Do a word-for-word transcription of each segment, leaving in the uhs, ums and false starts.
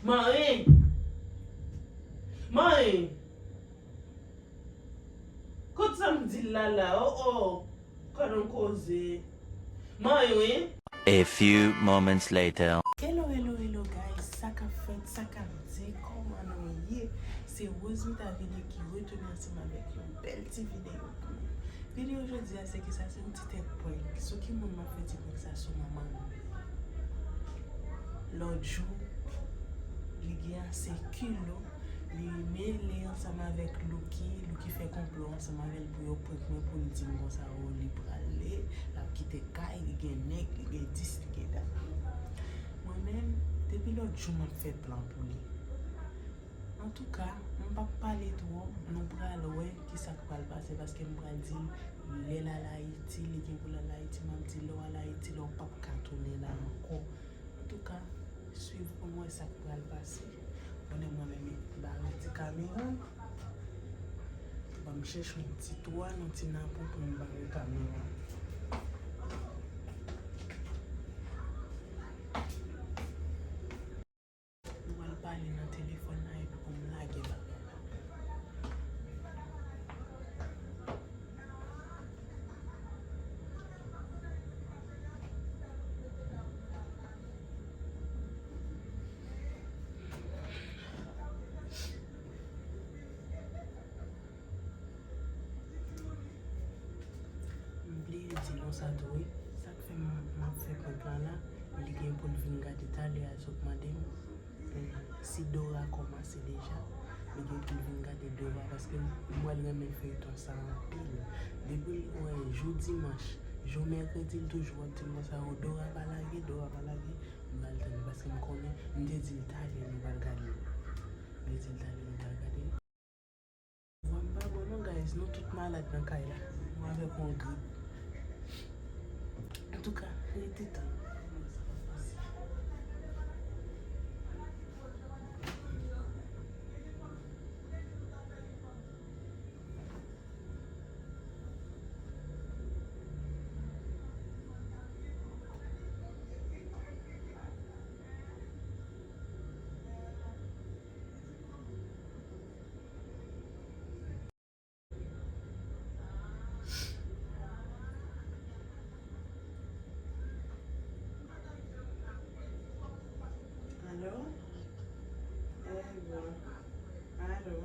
Manyen! Manyen! Kote sa m di l la la? Oh, oh! Kòdon koze. Manyen, wi. A few moments later. Hello, hello, hello, guys. Sa k ap fèt, sa k ap di, kòman nou ye? Se Rosemita Villiers ki retounen ansanm avèk yon bèl ti videyo pou nou. Videyo jodi a, se ki sa? Se yon ti tèt prank. Sou ki moun m ap fè ti prank sa? Sou manman m. Lòt jou, li gen ase kilo, li mele ansanm avèk Louky. Louky fè konplo ansanm avè l pou yo prank mwen, pou l di m konsa, o, li prale, l ap kite kay, li gen nèg, li gen dis, li gen dat. Mwen menm, depi lòt jou m ap fè plan pou li. Antouka, m p ap pale twòp, nou pral wè ki sa k pral pase, paske m pral di l, lè l al Ayiti, li gen pou l al Ayiti, m ap di l, lè w al Ayiti la, w p ap ka tounen la ankò. Antouka, swiv pou n wè sa k pral pase. Pandan mwen menm, m bare ti kamera. Ban m chèche yon ti twal, yon ti napo pou m bare kamera. Mwen pral pale nan telefòn nan epi pou m lage bagay la. M bliye di nou sa tou wi. Sa k fè m, m ap fè prank lan la, li gen pou l vin gade talè a, sot mande m, eh, si Dora kòmanse deja. Li gen pou l vin gade Dora, paske m pral renmen feyton sa anpil. Depi l wè jou dimanch, jou mèkredi, l toujou ap di m konsa, o, Dora pa lage, Dora pa lage. M pral tann li, paske m konnen, m te di l talè nou pral gade l. M te di l talè nou pral gade l. Vwa m pa bon non, guys, nou tout malad nan kay la. Nou avèk yon grip. Antouka, rete tann. Alo? Ey, bro. Alo?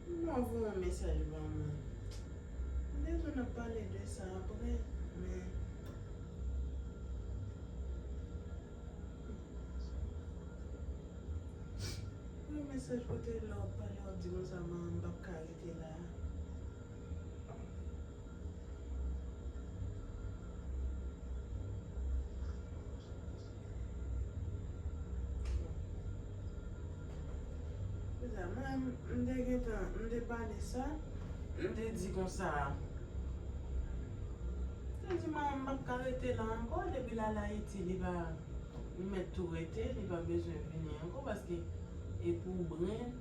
Mwen voye yon mesaj ban mwen. M bezwen n ap pale de sa apre, men Yon mesaj kote lè w ap pale, w ap di konsa, man, m p ap ka rete la. Se sa, mwen, m te gentan, m te pale sa, m te di konsa, m te di, man, m p ap ka rete la ankò, depi l al Ayiti, li pa, li mèt tou rete, li pa bezwen vini ankò, paske e pou Bren,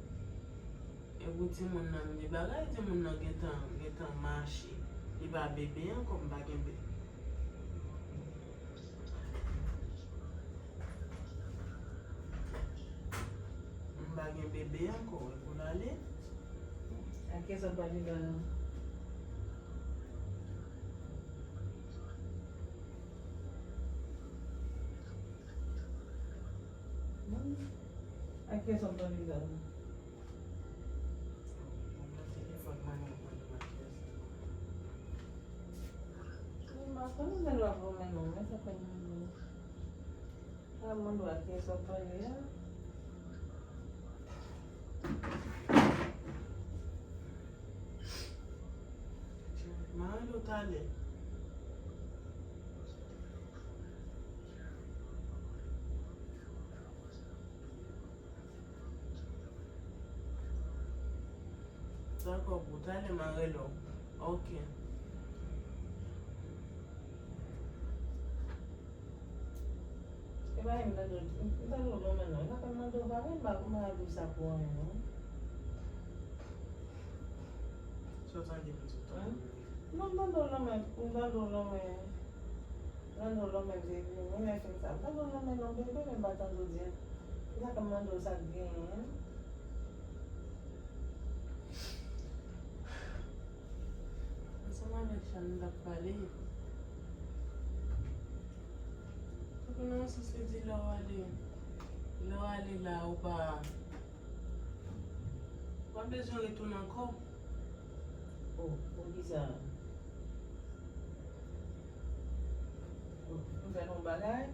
e pou timoun nan, m di bagay, timoun nan gentan, gentan mache, li pa bebe ankò, m pa gen be-, m pa gen bebe ankò, e pou l ale. Ak kiyès w ap pale la? Ak kiyès w ap pale la? M pa konnen lè l ap vòmen non, men sa fè m mande w. Sa m mande w a kiyès w ap pale a? Mwen rele w talè. Dakò, pou talè m a rele w. Ok. E pa m tande w, m tande w lonmen non. E pa m mande w pa, m pa, m pa di w sa pou anyen non. Sa w tande m di w? Hein? Non, m tande w lonmen, m tande w lonmen. Mande w lòt menm se vini, men fin sa. M pa konn nan men non bebe, men m pa tande w di. Se sa k ap mande w sa k genyen. Ansanm avèk Chan, m t ap pale. Tankou nan yon sans, li di lè w ale, lè w ale la, ou pa, ou pa bezwen retounen ankò. Oh, poukisa? M fè nou bagay?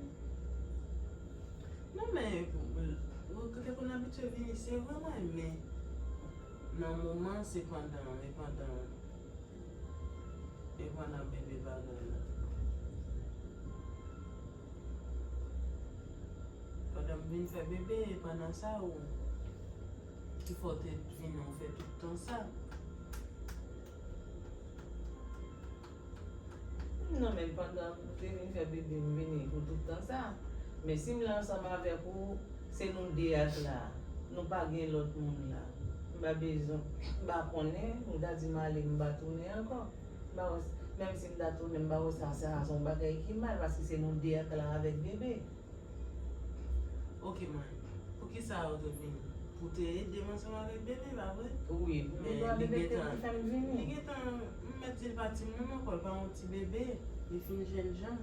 Non, men, ou te konn abitye vini, se vre, mwen, men nan moman, se pandan, e pandan, e pandan bebe bagay la. Pandan m vin fè bebe, e pandan sa, ou, ki fè w te vini, ou fè tout tan sa. Non, men pandan m te vin fè bebe, m vini pou tout tan sa. Men si m la ansanm avèk ou, se nou de a k la. Nou pa gen lòt moun la. M pa bezwen, m pa konnen, m ta di m ale, m pa tounen ankò. M pa wè, menm si m ta tounen, m pa wè sa, sa se yon bagay ki mal, paske se nou de a k la avèk bebe. Ok, mwen. Poukisa ou te vini? Pou te ede m ansanm avèk bebe, pa vre? Wi, men pou bebe te fè m vini. Li gentan, m mèt di l pa timoun ankò, l pa yon ti bebe, li fin jèn jan.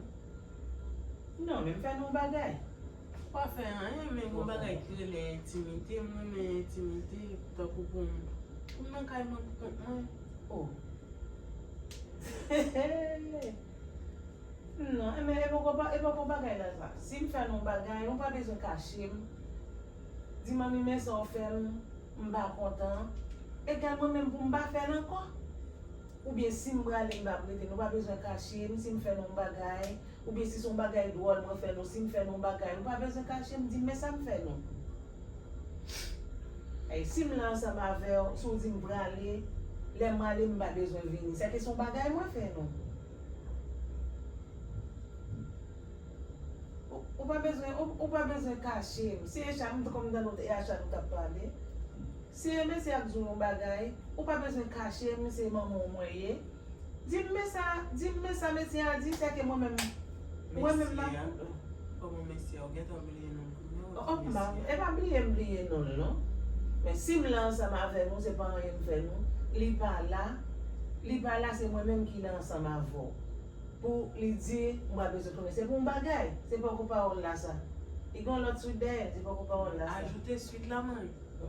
Non, men m fè nou bagay. Ou pa fè anyen, men gon bagay ki rele entimite, m renmen entimite, tankou pou m, pou m nan kay mwen pou kont mwen. Oh. Non, men e poko pa, e poko bagay la sa. Si m fè nou bagay, ou pa bezwen kache m. Di manmi men sa w fè m, m pa kontan. Egal mwen menm pou m pa fè l ankò. Oubyen si m prale, m p ap rete, nou pa bezwen kache m. Si m fè nou bagay, oubyen si se yon bagay dwòl mwen fè nou, si m fè nou bagay, nou pa bezwen kache m, di m men sa m fè nou. Ay, si m la ansanm avè w, si w di m prale, lè m ale, m pa bezwen vini. Sèke se yon bagay mwen fè nou. Ou, ou pa bezwen, ou, ou pa bezwen kache m. Si e Chan, kòm m tande w, e a Chan ou t ap pale. Si e mesye a k di w yon bagay, ou pa bezwen kache m, se manman w mwen ye. Di m men sa, di m men sa mesye a di, sèke mwen menm, mwen menm m ap. Mesye a, kòman mesye a, ou gentan bliye non l kounye a, ou di mesye a? E pa bliye m bliye non l non. Men si m la ansanm avè nou, se pa anyen m fè nou. Li pa la, li pa la, se mwen menm ki la ansanm avè w. Pou li di, mwen bezwen tounen. Se pou yon bagay, se poko pawòl la sa. Li gen yon lòt swit dèyè l, se poko pawòl la sa. Ajoute swit la, man.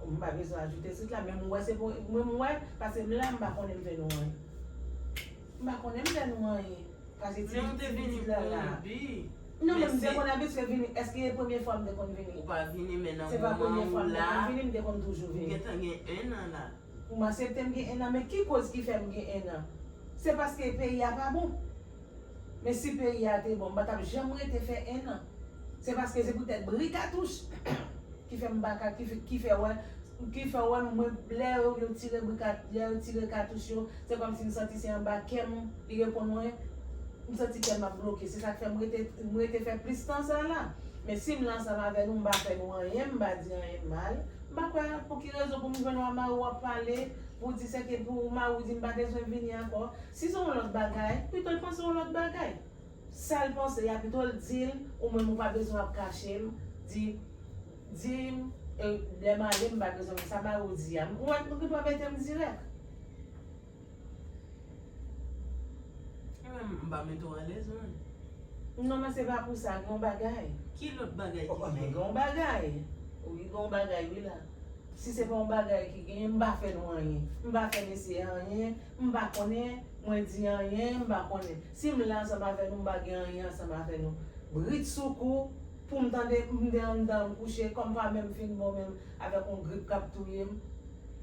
M pa bezwen ajoute swit la, men m wè se pou, mwen m wè, paske m la, m pa konnen m fè nou anyen. M pa konnen m fè nou anyen. Paske ti, ti pitit la la. Non, men m te konn abitye vini. Èske e premye fwa m te konn vini? Ou pa vini, men nan moman ou la, ou gentan gen en an la. Pou m aksepte m gen en an, men ki koz ki fè m gen en an? Se paske peyi a pa bon. Men si peyi a te bon, m pa t ap janm rete fè en an. Se paske se poutèt bri katouch ki fè m pa ka, ki fè, ki fè wè, ki fè wè mwen, lè yo, yo tire bri kat-, lè yo tire katouch yo, se kòmsi m santi se anba kè m li reponn mwen, m santi kè m ap bloke. Se sa k fè m rete, m rete fè plis tan sa la. Men si m la ansanm avè nou, m pa fè nou anyen, m pa di anyen mal. M pa kwè pou ki rezon pou m jwenn w a mari w ap pale, pou w di sèke pou mari w di m pa bezwen vini ankò. Si se yon lòt bagay, pito l panse yon lòt bagay. Sa l panse a, pito l di l, ou menm ou pa bezwen ap kache m, di, di m, e, lè m ale, m pa bezwen sa mari w di a. Ou wè, nou gen dwa mete m dirèk. Mwen menm, m pa mete w alèz, mwen. Non, men se pa pou sa, gen yon bagay. Ki lòt bagay ki gen? Oh, men gen yon bagay. Wi, gen yon bagay, wi la. Si se pa yon bagay ki genyen, m pa fè nou anyen. M pa fè mesye a anyen, m pa konnen, mwen di anyen, m pa konnen. Si m la ansanm avè nou, m pa gen anyen ansanm avè nou. Britsoukou, pou m tande, m te anndan, m kouche, kòm pa menm fin bon menm, avèk yon grip k ap touye m.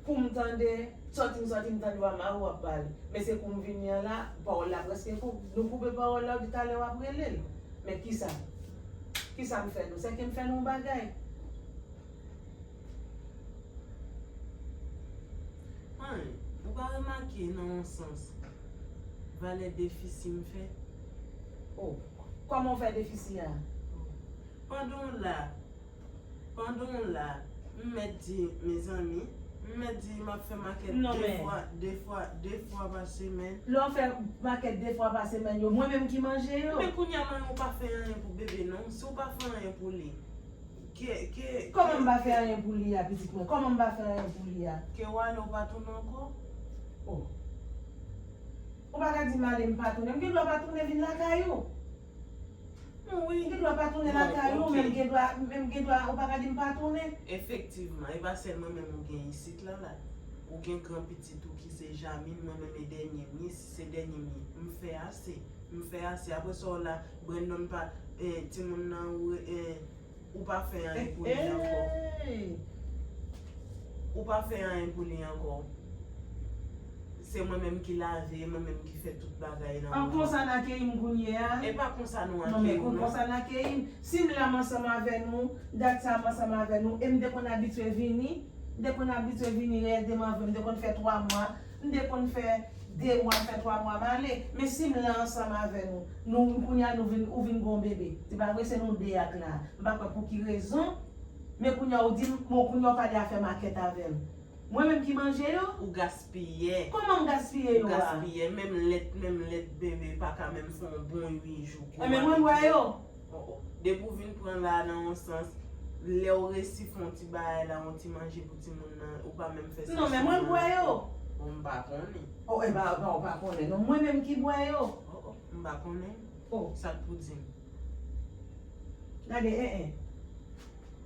Pou m tande, sòti m sòti m tande w a mari w ap pale. Men se kou m vini an la, pawòl la prèske koupe. Nou koupe pawòl la, ou di talè w ap rele l. Men kisa? Kisa m fè nou? Sèke m fè nou yon bagay. Anyen, ou pa remake nan yon sans valè defisi m fè? Oh, kòman w fè defisi a? Pandan w la, pandan w la, m mèt di, mezanmi, M mèt di m ap fè makèt de fwa, de fwa, de fwa pa semèn. Lè w fè makèt de fwa pa semèn yo, mwen menm ki manje yo. Men kounye a mwen, ou pa fè anyen pou bebe non. Si w pa fè anyen pou li, ke, ke, Kòman m pa fè anyen pou li a, pitit mwen? Kòman m pa fè anyen pou li a? Ke w ale, w pa tounen ankò. Oh. Ou pa ka di m ale m pa tounen. M gen dwa pa tounen vin lakay ou. Wi. M gen dwa pa tounen lakay ou, men m gen dwa, men m gen dwa, ou pa ka di m pa tounen. Efektivman, e pa sèl mwen menm ou gen isit la la. Ou gen gran pitit ou ki se Jamil, mwen menm e dènye m ye, si se dènye m ye, m fè ase. M fè ase. Apre sa w la, Brandon pa, eh, timoun nan, ou, eh, Ou pa fè anyen pou li ankò. Ou pa fè anyen pou li ankò. Se mwen menm ki lave, mwen menm ki fè tout bagay nan. An konsa n akeyi m kounye a. E pa konsa nou akeyi w non. Non men konsa n akeyi m. Si m la m ansanm avè nou, dat sa m ansanm avè nou, e m te konn abitye vini, m te konn abitye vini reyèlteman avè w, m te konn fè twa mwa, m te konn fè de mwa, fè twa mwa m ale. Men si m la ansanm avè nou, nou kounye a nou vin, ou vin gon bebe. Se pa vre se nou de ak la. M pa kwè pou ki rezon. Men kounye a ou di m, bon kounye a ou pale afè makèt avè m. Mwen menm ki manje yo? Ou gaspiyè. Kòman m gaspiye yo a? Ou gaspiyè. Menm lèt, menm lèt bebe pa ka menm fè yon bon uit jou. Enben mwen bwè yo. Oh, oh. Depi w vin pran la nan yon sans, lè w resi fè yon ti bagay la, yon ti manje pou timoun nan, ou pa menm fè sa. Non, men mwen bwè yo. Bon, m pa konnen. Oh, e ba, ba, ou pa konnen. Non, mwen menm ki bwè yo. Oh, oh, m pa konnen. Oh. Sa k pou di m? Gade, en, en.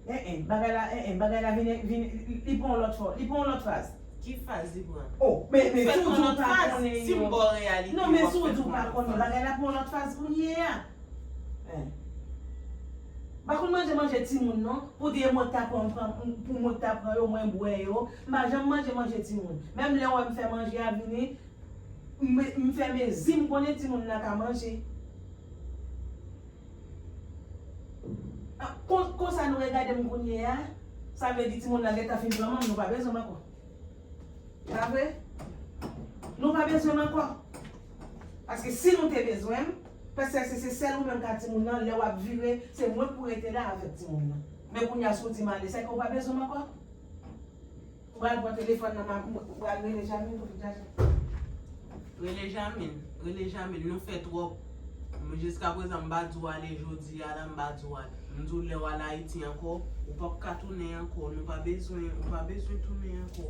En, en, bagay la, en, en, bagay la vin, vin, li pran yon lòt fò, li pran yon lòt faz. Ki faz li pran? Oh, men, men si w di w pa konnen yo. Si m ba w reyalite, w ap fè sa. Non, men si w di w pa konnen, bagay la pran yon lòt faz kounye a. Eh. M pa konn manje manje timoun non, pou di e mwen k ta pran, pran, pou mwen k ta pran yo, mwen bwè yo. M pa janm manje manje timoun. Menm lè w wè m fè manje a vini, m, m fè mezi, m konnen timoun nan ka manje. Ah, kon, konsa nou regade m kounye a, sa vle di timoun nan gentan fin pran manm, nou pa bezwen m ankò. Pa vre? Nou pa bezwen m ankò. Paske si nou te bezwen m, pèsèske se sèl ou menm k ak timoun nan, lè w ap vire, se mwen k pou rete la avèk timoun nan. Men kounye a si w di m ale, sèke ou pa bezwen m ankò? Ou pral pran telefòn nan, m pral rele Jamil pou vin chache. Rele Jamil, rele Jamil, nou fè twòp. Jiskaprezan m pa di w ale jodi a la, m pa di w ale. M di w lè w al Ayiti ankò, ou p ap ka tounen ankò, nou pa bezwen, ou pa bezwen tounen ankò.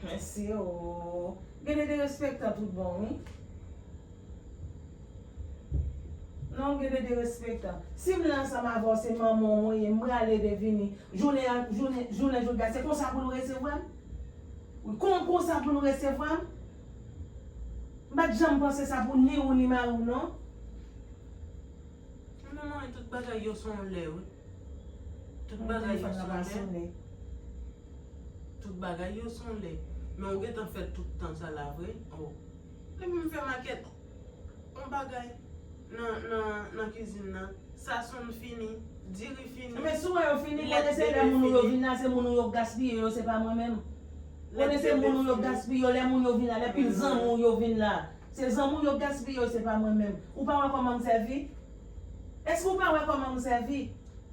Mèsi o. Gen de derespektan tout bon wi. Non, gen de derespektan. Si m la ansanm avè w, se manman w mwen ye, m prale de vini. Jounen an, jounen, jounen jodi a, se konsa pou nou resevwa m? Wi, kon, konsa pou nou resevwa m? M pa t janm panse sa pou ni ou ni mari w non. Manman, tout bagay yo se yon lè wi. Tout bagay yo se yon lè. Tout bagay yo se yon lè. Men ou gentan fè tout tan sa la vre. Oh. Depi m fè makèt yon bagay nan, nan, nan kizin nan, sasonn fini, diri fini. Men si w wè yo fini, konnen se lè moun ou yo vin la, se moun ou yo k gaspiye yo, se pa mwen menm. Konnen se moun ou yo k gaspiye yo, lè moun yo vin la, lè pil zanmi w yo vin la. Se zanmi w yo k gaspiye yo, se pa mwen menm. Ou pa wè kòman m sèvi? Èske ou pa wè kòman m sèvi?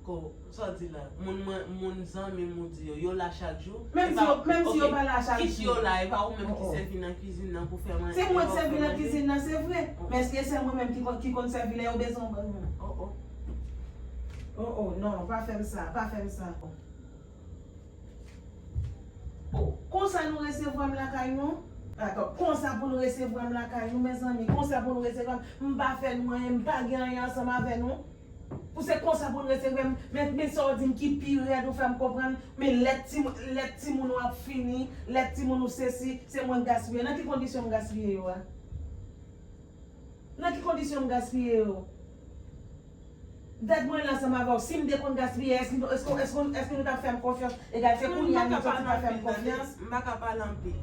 Ko, sa w di la? Moun mwen, moun zanmi m ou di yo, yo la chak jou? Menm si yo, menm si yo pa la chak jou. Kit yo la, e pa ou menm ki sèvi nan kizin nan pou fè manje. Se mwen k sèvi nan kizin nan, se vre. Men èske se mwen menm ki konn, ki konn sèvi lè yo bezwen w ban mwen? Oh, oh. Oh, oh, non, pa fè m sa, pa fè m sa. Oh, konsa nou resevwa m lakay nou? Atò, konsa pou nou resevwa m lakay nou, mezanmi? Konsa pou nou resevwa m? M pa fè nou anyen, m pa gen anyen ansanm avè nou. Pou se konsa pou nou resevwa m? Men, men sa w di m ki pi rèd, ou fè m konprann. Men lèt timoun, lèt timoun ou ap fini, lèt timoun ou sesi, se mwen k gaspiye. Nan ki kondisyon m gaspiye yo a? Nan ki kondisyon m gaspiye yo? Dat mwen la ansanm avè w, si m te konn gaspiye, èske, èske, èske, èske nou t ap fè m konfyans? Egal, se kounye a nou santi pa fè m konfyans. M pa ka pale anpil.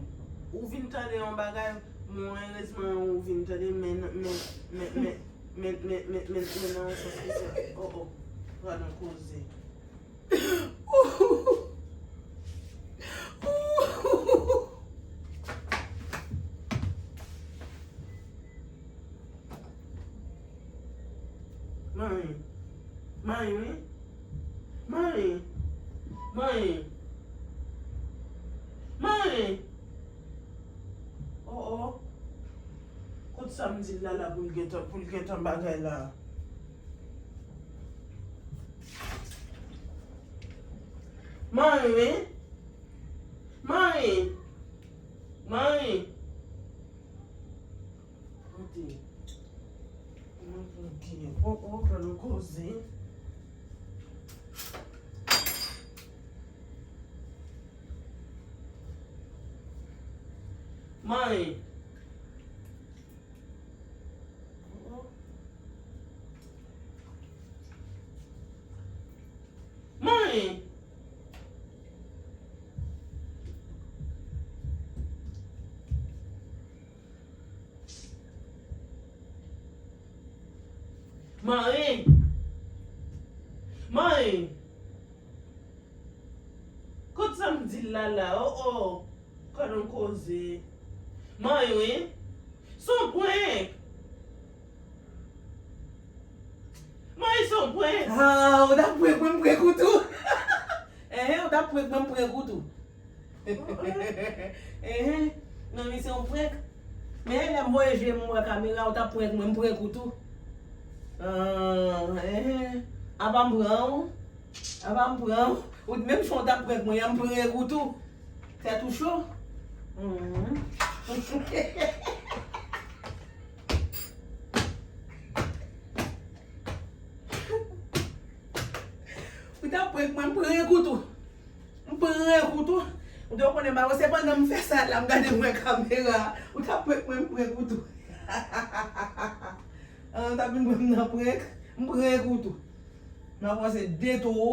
Ou vin tande yon bagay, bon, erezman ou vin tande, men, men, men, men, men, men, men, men, men nan yon sans ki se, oh, oh, pral yon koze. Manyen. Manyen wi. Manyen. Manyen. Manyen. Oh, oh. Kot sa m di l la la pou l gentan, pou l gentan bagay la. Manyen wi. Manyen. Manyen. Kote? Mwen pou gen. Oh, oh, pran nou koze. Manyen. Oh, oh. Manyen. Manyen. Manyen. Kot sa m di l la la? Oh, oh. Gad on koze. Manyen wi. Se on prank. Manyen, se on prank. Ah, ou t ap prank mwen, m prank ou tou. Enhen, ou t ap prank mwen, m prank ou tou. Enhen. Non, men se yon prank. Men lè m voye je m wè kamera, ou t ap prank mwen, m prank ou tou. Ah, enhen. Apa m pran ou? Apa m pran ou? Ou menm jan ou t ap prank mwen an, m prank ou tou. Tèt ou cho? Mhm. Ou t ap prank mwen, m prank ou tou. M prank ou tou. Ou te konnen ba, se pandan m fè sa la, m gade mwen kamera. Ou t ap prank mwen, m prank ou tou. Ah, ou t ap vin pran m nan prank, m prank ou tou. M ap panse de towo.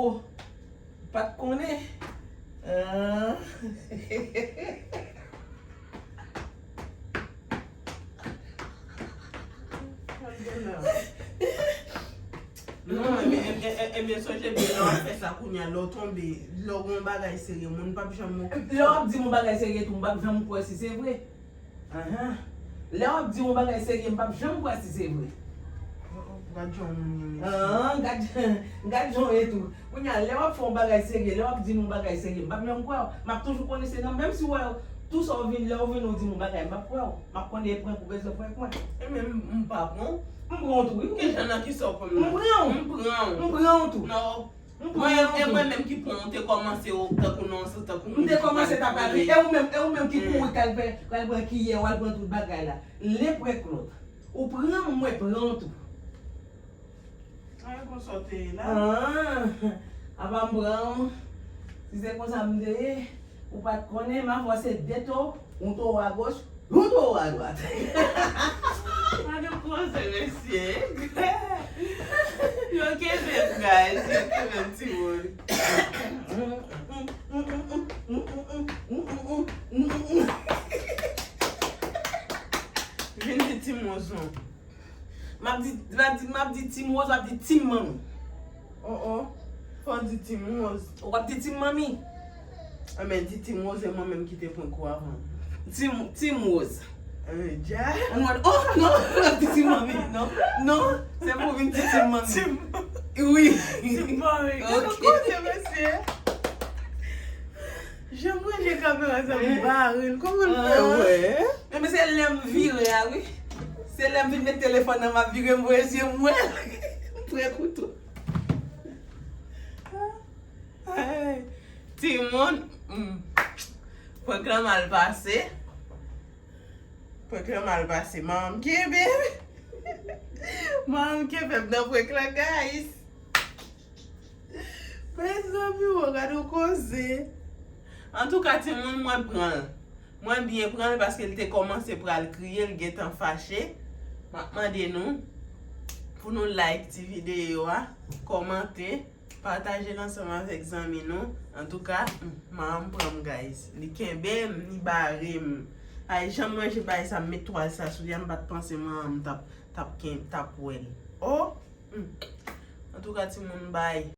Pa t konnen. Ah. Non, ebyen, ebyen, ebyen, sonje byen, lè w ap fè sa kounye a, lè w tonbe, lè w gen yon bagay serye, moun p ap janm okipe. Lè w ap di m yon bagay serye tou, m p ap janm kwè si se vre. Ahan. Lè w ap di m yon bagay serye, m p ap janm kwè si se vre. Oh, oh, gad jan moun ye, mesye. Ah, gad, gad jan w ye tou. Kounye a, lè w ap fè yon bagay serye, lè w ap di m yon bagay serye, m p ap janm kwè w. M ap toujou konnen se nan, menm si w wè tou sa w vin, lè w vin ou di m yon bagay, m p ap kwè w. M ap konnen e prank ou bezwen prank mwen. E men m, m pa pran w. M pran w tou, wi. Ki jan nan ki sa w pran m nan? M pran w. M pran w. M pran w tou. Non. M pran w tou. E mwen menm ki pran w, te kòmanse w, tankou non, se tankou moun ki pral kriye. M te kòmanse ta pale. E ou menm, e ou menm ki kouri t al pran, t al pran kiyè, w al pran tout bagay la. Len prank lòt. Ou pran m, mwen pran w tou. Ay, konsa w te ye la. Ah, apa m pran w. Si se konsa m te ye, ou pa t konnen, m a fòse de to, yon to a goch, yon to a dwat. Gade koze, mesye. Yo kenbe m, guys. Yo kenbe m, timoun. Vin di timoun. M ap di, m ap di, m ap di Team Rose, w ap di Team Manmi. Oh, oh. Fò w di Team Rose. W ap di Team Manmi. Enben, di Team Rose, e mwen menm ki te pran kou avan. Team, Team Rose. Eh, dja. Ann wè, oh, non, w ap di Team Manmi. Non, non, se pou w vin di Team Manmi. Team. Wi. Team Manmi. Ok. Gade koze, mesye. Jan m ranje kamera sa, m bare l. Kòman l fè wè? Men, men se lè m vire a, wi. Se lè m vin met telefòn nan, m ap vire, m voye zye m wè l. M pran kouto. Ay, timoun, mm, prank lan mal pase. Prank lan mal pase. Manman m kenbe m. Manman m kenbe m nan prank lan, guys. Mezanmi, w gade yon koze. Antouka, timoun, mwen pran l. Mwen byen pran l paske l te kòmanse pral kriye, l gentan fache. M ap mande nou pou nou like ti videyo a, kòmante, pataje l ansanm avèk zanmi nou. Antouka, m, manman m pran m, guys. Li kenbe m, li bare m. Ay, jan m ranje bagay sa, m met twal sa sou li a, m pa t panse manman m t ap, t ap ken-, t ap wè l. Oh! Hmm. Antouka, timoun, bay.